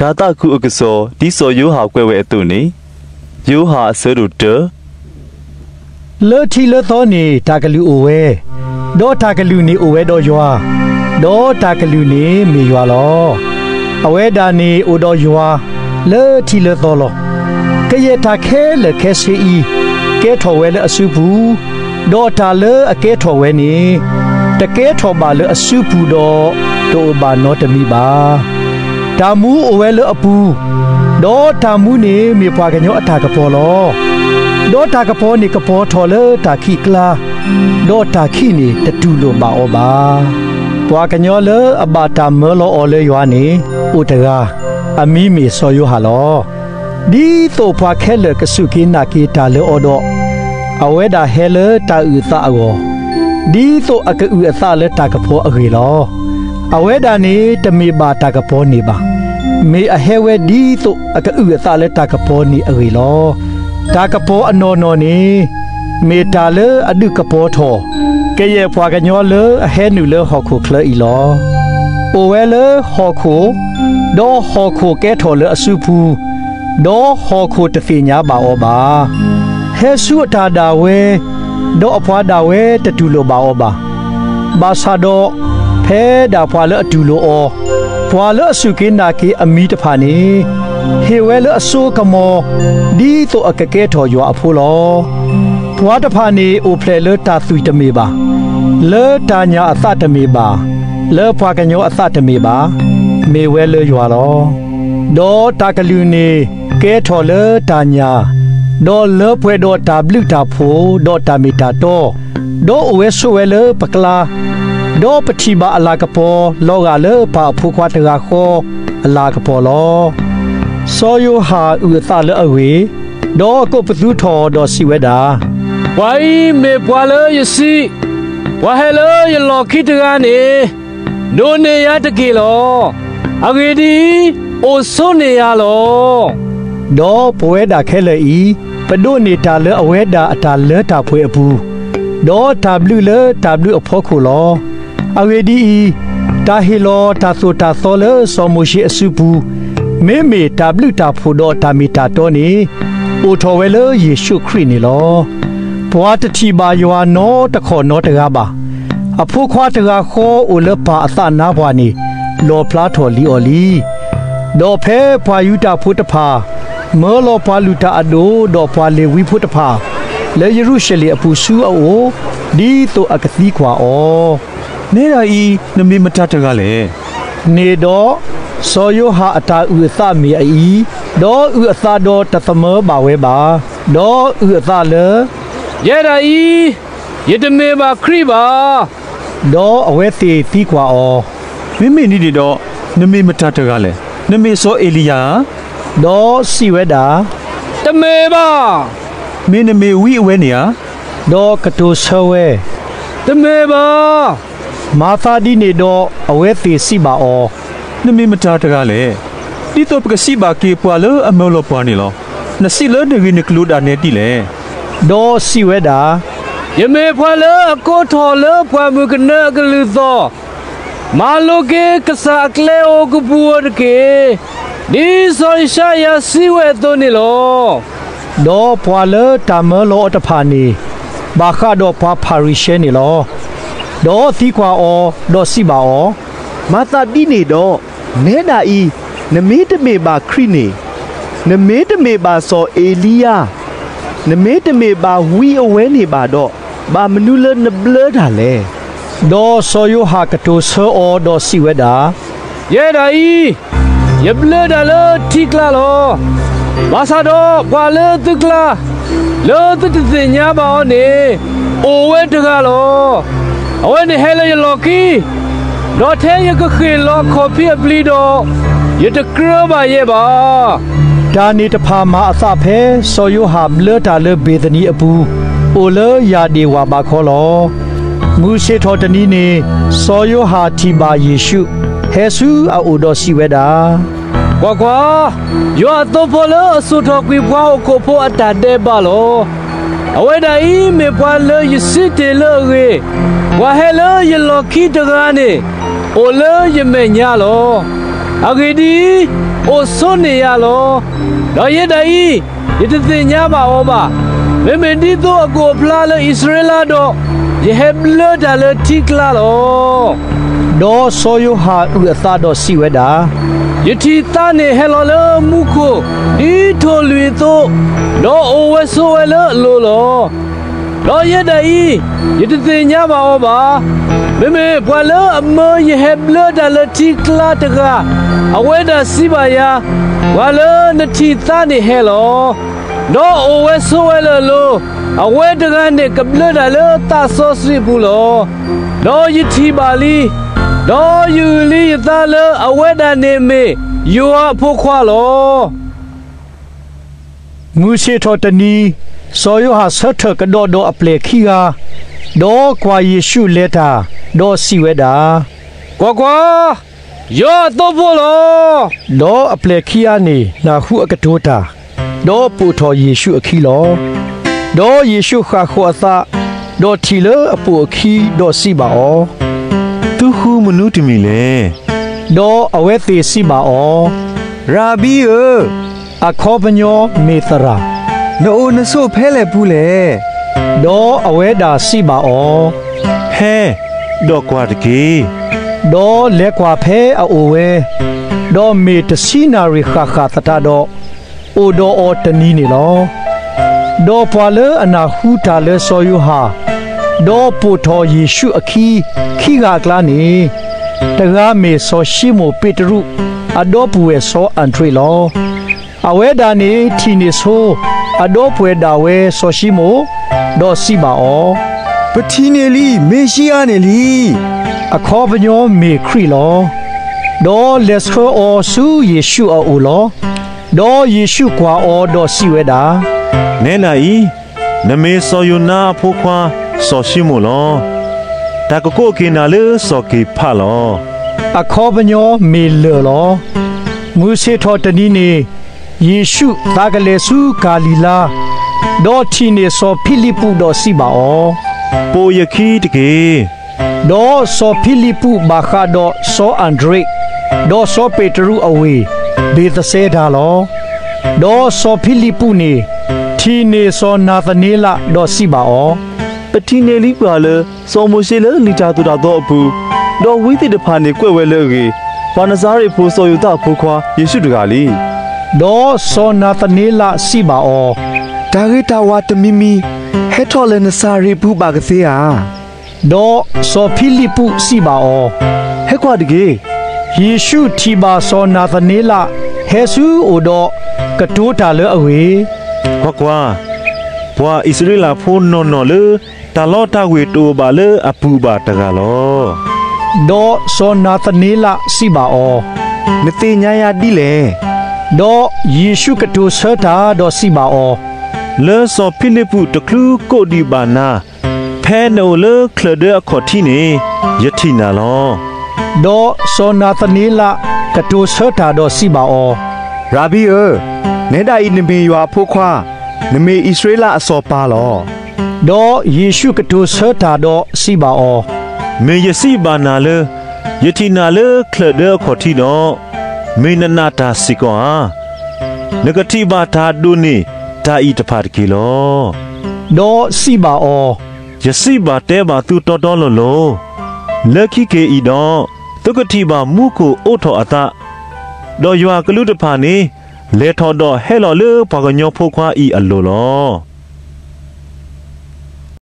တၢ်သးခုအကစီၣ် ဒ်စီၤယိၤဟၣ်ကွဲးဝဲအသိးန့ၣ်, ယိၤဟၣ်အဆၢဒိၣ်တၢ လၢထံလၢသီန့ၣ်တၢ်ကလုၢ်အိၣ်ဝဲ, ဒီးတၢ်ကလုၢ်န့ၣ်အိၣ်ဝဲဒီးယွၤ, ဒီးတၢ်ကလုၢ်န့ၣ်မ့ၢ်ယွၤလီၤ. အဝဲဒၣ်န့ၣ်အိၣ်ဒီးယွၤလၢထံလၢသီလီၤ. ကယဲၢ်တၢ်ခဲလၢာ်ခဲဆ့အံၤ ကဲထီၣ်ဝဲလၢအစုပူၤ, ဒီးတၢ်လၢအကဲထီၣ်ဝဲန့ၣ် တကဲထီၣ်ဘၣ်လၢအစုပူၤဒီး တအိၣ်ဘၣ်နီတမံၤဘၣ်. တၢ်မူအိၣ်ဝဲလၢအပူၤ, ဒီးတၢ်မူန့ၣ်မ့ၢ်ပှၤကညီအတၢ်ကပီၤလီၤ. ဒီးတၢ်ကပီၤန့ၣ်ကပီၤထီၣ်လၢတၢ်ခံးအကျါ, ဒီးတၢ်ခံးန့ၣ်တတူၢ်လိာ်ဘၣ်အီၤဘၣ်. ပှၤကညီလၢအဘၣ်တၢ်မၢလီၤအီၤလၢယွၤန့ၣ်အိၣ်တဂၤ, အမံၤမ့ၢ်စီၤယိၤဟၣ်လီၤ. ဒ်သိးပှၤခဲလၢာ်ကစူၢ်က့ၤနာ်က့ၤတၢ်လၢအီၤဒီး, အဝဲဒၣ်ဟဲလၢတၢ်အုၣ်အသးအဂီၢ်, ဒ်သိးအကအုၣ်အသးလၢတၢ်ကပီၤအဂ့ၢ်လီၤ. အဝဲဒၣ်န့ၣ်တမ့ၢ်ဘၣ်တၢ်ကပီၤန့ၣ်ဘၣ်, မ့ၢ်အဟဲဝဲဒ်သိးအကအုၣ်အသးလၢတၢ်ကပီၤန့ၣ်အဂ့ၢ်လီၤ. တၢ်ကပီၤအနီၢ်နီၢ်န့ၣ် မ့ၢ်တၢ်လၢအဒုးကပီၤထီၣ် ကယဲၢ်ပှၤကညီလၢအဟဲနုာ်လၢဟီၣ်ခိၣ်ချၢအံၤလီၤ. အိၣ်ဝဲလၢဟီၣ်ခိၣ်, ဒီးဟီၣ်ခိၣ်ကဲထီၣ်လၢအစုပူၤ, ဒီးဟီၣ်ခိၣ်တသ့ၣ်ညါဘၣ်အီၤဘၣ်. ဟဲဆူအတၢ်ဒၣ်ဝဲ, ဒီးအပှၤဒၣ်ဝဲတတူၢ်လိာ်ဘၣ်အီၤဘၣ်. ဘၣ်ဆၣ်ဒီး ဖဲဒၣ်ပှၤလၢအတူၢ်လိာ်အီၤ, ပှၤလၢအစူၢ်က့ၤနာ်က့ၤအမံၤတဖၣ်န့ၣ် ဟ့ၣ်ဝဲလၢအစိကမီၤ ဒ်သိးအကကဲထီၣ်ယွၤအဖိလီၤ. ပှၤတဖၣ်န့ၣ်အိၣ်ဖျဲၣ်လၢတၢ်သွံၣ်တမ့ၢ်ဘၣ်, လၢတၢ်ညၣ်အသးတမ့ၢ်ဘၣ်, လၢပှၤကညီအသးတမ့ၢ်ဘၣ်, မ့ၢ်ဝဲလၢယွၤလီၤ. ဒီးတၢ်ကလုၢ်န့ၣ်ကဲထီၣ်လၢတၢ်ညၣ်, ဒီးလၢပှဲၤဒီးတၢ်ဘျုးတၢ်ဖှိၣ်ဒီးတၢ်မ့ၢ်တၢ်တီ, ဒီးအိၣ်ဝဲဆိးဝဲလၢပကျါ, ဒီးပထံၣ်ဘၣ်အလၤကပီၤ လီၤဂာ်လၢပၢ်အဖိခွါတဂၤဃီအလၤကပီၤလီၤ. စီၤယိၤဟၣ်အုၣ်အသးလၢအဂ့ၢ်, ဒီးကိးပသူထီၣ်ဒီးစံးဝဲဒၣ်, ပှၤအံၤမ့ၢ်ပှၤလၢယဆံး, ပှၤဟဲလၢယလီၢ်ခံတဂၤန့ၣ် ဒိးန့ၢ်ယၤတက့ၢ်လီၤ. အဂ့ၢ်ဒ်အံၤ, အိၣ်ဆိးန့ၢ်ယၤလီၤ. ဒီးပဝဲဒၣ်ခဲလၢာ်အံၤ ပဒိးန့ၢ်တၢ်လၢအဝဲဒၣ်အတၢ်လၢတၢ်ပှဲၤအပူၤ, ဒီးတၢ်ဘျုးလၢတၢ်ဘျုးအဖီခိၣ်လီၤ. အဂ့ၢ်ဒ်အံၤ, တၢ်ဟ့ၣ်လီၤတၢ်သိၣ်တၢ်သီလၢစီၤမိၤၡ့အစုပူၤ, မ့မ့ၢ်တၢ်ဘျုးတၢ်ဖှိၣ်ဒီးတၢ်မ့ၢ်တၢ်တီန့ၣ် အိၣ်ထီၣ်ဝဲလၢယ့ၣ်ၡူးခရံာ်န့ၣ်လီၤ. ပှၤတထံၣ်ဘၣ်ယွၤနီတခီၣ်နီတဂၤဘၣ်. အဖိခွါတဂၤဃီအိၣ်လၢပၢ်အသးနါပှၢ်န့ၣ် လီၣ်ဖျါထီၣ်လံအီၤလံ. ဒီးဖဲပှၤယူဒၤဖိတဖၣ် မၢလီၤပှၤလုၢ်တၢ်အဒိၣ်ဒီးပှၤလ့ၤဝံဖိတဖၣ် လၢယရူၤၡလ့ၣ်အပူၤဆူအအိၣ်, ဒ်သိးအကသံကွၢ်အီၤ, နဲဒၣ်အံၤ နမ့ၢ်မတၤတဂၤလဲၣ်. န့ၣ်ဒီး စီၤယိၤဟၣ်အတၢ်အုၣ်အသးမ့ၢ်အအံၤ, ဒီးအုၣ်အသးဒီးတသမၢဘၣ်ဝဲဘၣ်, ဒီးအုၣ်အသးလၢ ယဲဒၣ်အံၤ ယတမ့ၢ်ဘၣ်ခရံာ်ဘၣ်. ဒီးအဝဲသ့ၣ်သံကွၢ်အီၤ, မ့မ့ၢ်ဒ်န့ၣ်ဒီး နမ့ၢ်မတၤတဂၤလဲၣ်. နမ့ၢ်စီၤအ့လံယၤဧါ. ဒီးစံးဝဲဒၣ်, တမ့ၢ်ဘၣ်. မ့ၢ်နမ့ၢ်ဝံအဝဲန့ၣ်ဧါ. ဒီးကတိၤဆၢဝဲ, တမ့ၢ်ဘၣ်. မၤသးဒ်န့ၣ်ဒီး အဝဲသ့ၣ်စံးဘၣ်အီၤ, နမ့ၢ်မတၤတဂၤလဲၣ်. ဒ်သိးပကစံးဘၣ်က့ၤပှၤလၢအမၢလီၤပှၤန့ၣ်လီၤ. နစံးလၢနဂ့ၢ်နကျိၤဒၣ်နဲဒ်လဲၣ်. ဒီးစံးဝဲဒၣ်, ယမ့ၢ်ပှၤလၢအကိးထီၣ်လၢပှၢ်မုၢ်ကနၢအကလုၢ်သီၣ်, မၤလိက့ၤကစၢ်အကျဲအိၣ်ကပူၤဧိၤတက့ၢ်, ဒ်စီၤယၡါယၤစံးဝဲအသိးန့ၣ်လီၤ. ဒီးပှၤလၢတၢ်မၢလီၤအီၤတဖၣ်န့ၣ် ဘၣ်ဃးဒီးပှၤဖၤရံၤၡဲန့ၣ်လီၤ. ဒီးသံကွၢ်အီၤ, ဒီးစံးဘၣ်အီၤ, မၤသးဒ်န့ၣ်ဒီး, နဲဒၣ်အံၤ, နမ့ၢ်တမ့ၢ်ဘၣ်ခရံာ်န့ၣ်, နမ့ၢ်တမ့ၢ်ဘၣ်စီၤအ့လံယၤ, နမ့ၢ်တမ့ၢ်ဘၣ်ဝံအဝဲန့ၣ်ဘၣ်ဒီး, ဘၣ်မနုၤလၢနဘျၢတၢ်လဲၣ်. ဒီးစီၤယိၤဟၣ်ကတိၤဆၢအီၤဒီးစံးဝဲဒၣ်, ယဲဒၣ်အံၤ, ယဘျၢတၢ်လၢထံကျါလီၤ. ဘၣ်ဆၣ်ဒီးပှၤလၢသုကျါ, လၢသုတသ့ၣ်ညါဘၣ်အီၤန့ၣ်, အိၣ်ဝဲတဂၤလီၤ. အဝဲန့ၣ်ဟဲလၢယလီၢ်ခံ, ဒီးထဲယကဃ့ၢ်လီၤအခီၣ်ဖံးအပျံၤဒီး, ယတကြၢးဘၣ်ယဲဘၣ်. တၢ်န့ၣ်တဖၣ်မၤအသးဖဲစီၤယိၤဟၣ်ဘျၢတၢ်လၢဘ့ၤသနံအပူၤ, အိၣ်လၢယၣ်ဒ့ၣ်ဝၣ်ဘးခီလီၤ. မုၢ်ဆ့ၣ်ထီၣ်တနံၤန့ၣ်, စီၤယိၤဟၣ်ထံၣ်ဘၣ်ယ့ၣ်ၡူး, ဟဲဆူအအိၣ်ဒီးစံးဝဲဒၣ်, ကွၢ်ကွၢ်, ယွၤအသိဖိလၢအစိာ်ထီၣ်ကွံာ်ပှၤဟီၣ်ခိၣ်ဖိအတၢ်ဒဲးဘးလီၤ. အဝဲဒၣ်အံၤမ့ၢ်ပှၤလၢယစံးတ့ၢ်လၢအဂ့ၢ်, ပှၤဟဲလၢယလီၢ်ခံတဂၤန့ၣ်, အိၣ်လၢယမဲာ်ညါလီၤ. အဂ့ၢ်ဒ်အံၤ, အိၣ်ဆိန့ၢ်ယၤလီၤ. ဒီးယဲဒၣ်အံၤ, ယတသ့ၣ်ညါဘၣ်အီၤဘၣ်. မ့မ့ၢ်ဒ်သိးအကိၣ်အဖျါလၢအံၣ်စရ့လးဒီး, ယဟဲဘျၢတၢ်လၢထံကျါလီၤ. ဒီးစီၤယိၤဟၣ်အုၣ်အသးဒီးစံးဝဲဒၣ်, ယထံၣ်သါန့ၣ်ဟဲလီၤလၢမူခိၣ် ဒ်ထိၣ်လွံၢ်အသိး, ဒီးအိၣ်ဝဲဆိးဝဲလၢအလိၤလီၤ. ဒီးယဲဒၣ်အံၤ, ယတသ့ၣ်ညါဘၣ်အီၤဘၣ်. မ့မ့ၢ်ပှၤလၢအမၢယဟဲဘျၢတၢ်လၢထံကျါတဂၤ, အဝဲဒၣ်စံးဘၣ်ယၤ, ပှၤလၢနထံၣ်သါန့ၣ်ဟဲလီၤ. ဒီးအိၣ်ဝဲဆိးဝဲလၢအလိၤ, အဝဲတဂၤန့ၣ်ကဘျၢတၢ်လၢသးစီဆှံအပူၤလီၤ. ဒီးယထံၣ်ဘၣ်လံ, ဒီးယအုၣ်လံယသးလၢအဝဲဒၣ်န့ၣ်မ့ၢ်ယွၤအဖိခွါလီၤ. မုၢ်ဆ့ၣ်ထီၣ်တနံၤ, စီၤယိၤဟၣ်ဆၢထၢၣ်ကဒီးဒီးအပျဲၢ်ခံဂၤ, ဒီးကွၢ်ယ့ၣ်ရှူးလဲၤတၢ်, ဒီးစံးဝဲဒၣ်, ကွၢ်ကွၢ်, ယွၤအသိဖိလီၤ. ဒီးအပျဲၢ်ခံဂၤန့ၣ်နၢ်ဟူအကတိၤတၢ်, ဒီးပိာ်ထီၣ်ယ့ၣ်ရှူးအခံလီၤ. ဒီးယ့ၣ်ရှူးဃၣ်ဃီၤအသး, ဒီးထံၣ်လၢအပိာ်အခံ, ဒီးစံးဘၣ်အီၤ, သုဃုမနုၤတမံၤလဲၣ်. ဒီးအဝဲသ့ၣ်စံးဘၣ်အီၤ, ရၤဘံဧၢ, အခီပညီမ့ၢ်သရၣ်, နအိၣ်နဆိးဖဲလဲၣ်ပူၤလဲၣ်. ဒီးအဝဲဒၣ်စံးဘၣ်အီၤ, ဖဲ, ဒီးကွၢ်တက့ၢ်. ဒီးလဲၤကွၢ်ဖဲအအိၣ်ဝဲ, ဒီးမ့ၢ်တဆံနၣ်ရံၣ်ဃၣ်ဃၣ်သတးဒီး, အိၣ်ဒီးအီၤတနံၤန့ၣ်လီၤ. ဒီးပှၤလၢအနၢ်ဟူတၢ်လၢစီၤယိၤဟၣ်, ဒီးပိာ်ထီၣ်ယ့ၣ်ရှူးအခံ, ခံဂၤအကျါန့ၣ်, တဂၤမ့ၢ်စီၤၡံမိၣ်ပ့းတရူး, အဒီပုၢ်ဝဲၢ်စီၤအၤဒြ့းလီၤ. အဝဲဒၣ်န့ၣ်ထံၣ်န့ၢ်ဆိ, အဒီပုၢ်ဝဲၢ်ဒၣ်ဝဲစီၤၡံမိၣ်, ဒီးစံးဘၣ်အီၤ, ပထံၣ်န့ၢ်လံမ့ၤၡံအၤန့ၣ်လံ, အခီပညီမ့ၢ်ခရံာ်လီၤ. ဒီးလဲၤဆှၢအီၤဆူယ့ၣ်ရှူးအအိၣ်လီၤ. ဒီးယ့ၣ်ရှူးကွၢ်အီၤဒီးစံးဝဲဒၣ်, နဲဒၣ်အံၤ, နမ့ၢ်စီၤယိၤနါအဖိခွါ, စီၤၡံမိၣ်လီၤ. တၢ်ကကိးက့ၤနၤလၢစီၤက့ၤဖးလီၤ. အခီပညီမ့ၢ်လၢၢ်လီၤ. မုၢ်ဆ့ၣ်ထီၣ်တနံၤန့ၣ်, ယ့ၣ်ရှူးသးကလဲၤဆူကၤလံၤလါ, ဒီးထံၣ်န့ၢ်စီၤဖံလံးပူးဒီးစံးဘၣ်အီၤ, ပိာ်ယခံတက့ၢ်. ဒီးစီၤဖံလံးပူးဘၣ်ဃးဒီးစီၤအၤဒြ့း, ဒီးစီၤပ့းတရူးအဝ့ၢ်, ဘ့းသစဲဒါလီၤ. ဒီးစီၤဖံလံးပူးန့ၣ်, ထံၣ်န့ၢ်စီၤနၤသန့လးဒီးစံးဘၣ်အီၤ, ပထံၣ်န့ၢ်လံပှၤလၢ, စီၤမိၤၡ့လၢလံာ်တၢ်သိၣ်တၢ်သီအပူၤ, ဒီးဝံသ့ၣ်တဖၣ်န့ၣ်ကွဲးဝဲလၢအဂ့ၢ်, ပှၤနစၤရ့းဖိစီၤယိၤသးအဖိခွါယ့ၣ်ရှူးတဂၤလံ. ဒီးစီၤနၤသန့လးစံးဘၣ်အီၤ, တၢ်ဂ့ၤတၢ်ဝါတမံၤမံၤ, ဟဲထီၣ်လၢနစၤရ့းပူၤဘၣ်ကသ့ဧါ. ဒီးစီၤဖံလံးပူးစံးဘၣ်အီၤ, ဟဲကွၢ်တက့ၢ်. ယ့ၣ်ရှူးထံၣ်ဘၣ်စီၤနၤသန့လးဟဲဆူအအိၣ်ဒီး, ကတိၤတၢ်လၢအဂ့ၢ်, ကွၢ်ကွၢ်, ပှၤအံၣ်စရ့လးဖိနီၢ်နီၢ်လၢ, တၢ်လီတၢ်ဝ့ၤတအိၣ်ဘၣ်လၢအပုၢ်ဘၣ်တဂၤလီၤ. ဒီးစီၤနၤသန့လးစံးဘၣ်အီၤ, နသ့ၣ်ညါယၤဒ်လဲၣ်. ဒီးယ့ၣ်ရှူးကတိၤဆၢတၢ်ဒီးစံးဘၣ်အီၤ, လၢစီၤဖံလံးပူးတချုးကိးဒံးဘၣ်နၤ, ဖဲနအိၣ်လၢချၢၣ်ဒၢအခီၣ်ထံးန့ၣ်, ယထံၣ်နၤလီၤ. ဒီးစီၤနၤသန့လးကတိၤဆၢတၢ်ဒီးစံးဘၣ်အီၤ, ရၤဘံဧၢ, နဲဒၣ်အံၤနမ့ၢ်ယွၤအဖိခွါ, နမ့ၢ်အံၣ်စရ့လးအစီၤပၤလီၤ. ဒီးယ့ၣ်ရှူးကတိၤဆၢတၢ်ဒီးစံးဘၣ်အီၤ, မ့ၢ်ယစံးဘၣ်နၤလၢ, ယထံၣ်နၤလၢချၢၣ်ဒၢအခီၣ်ထံးဒီး, မ့ၢ်နနာ်တၢ်စ့ၢ်ကီးဧါ. နကထံၣ်ဘၣ်တၢ်ဒိးန့ၢ်တၢ်အံၤတဖၣ်တက့ၢ်လီၤ. ဒီးစံးဘၣ်အီၤ, ယစံးဘၣ်တဲဘၣ်သုတီတီလိၤလိၤ, လၢခံက့ၤအံၤဒီး, သုကထံၣ်ဘၣ်မူခိၣ်အိးထီၣ်အသး, ဒီးယွၤအကလူးတဖၣ်န့ၣ်, လဲၤထီၣ်ဒီးဟဲလီၤလၢပှၤကညီဖိခွါအံၤအလိၤလီၤ.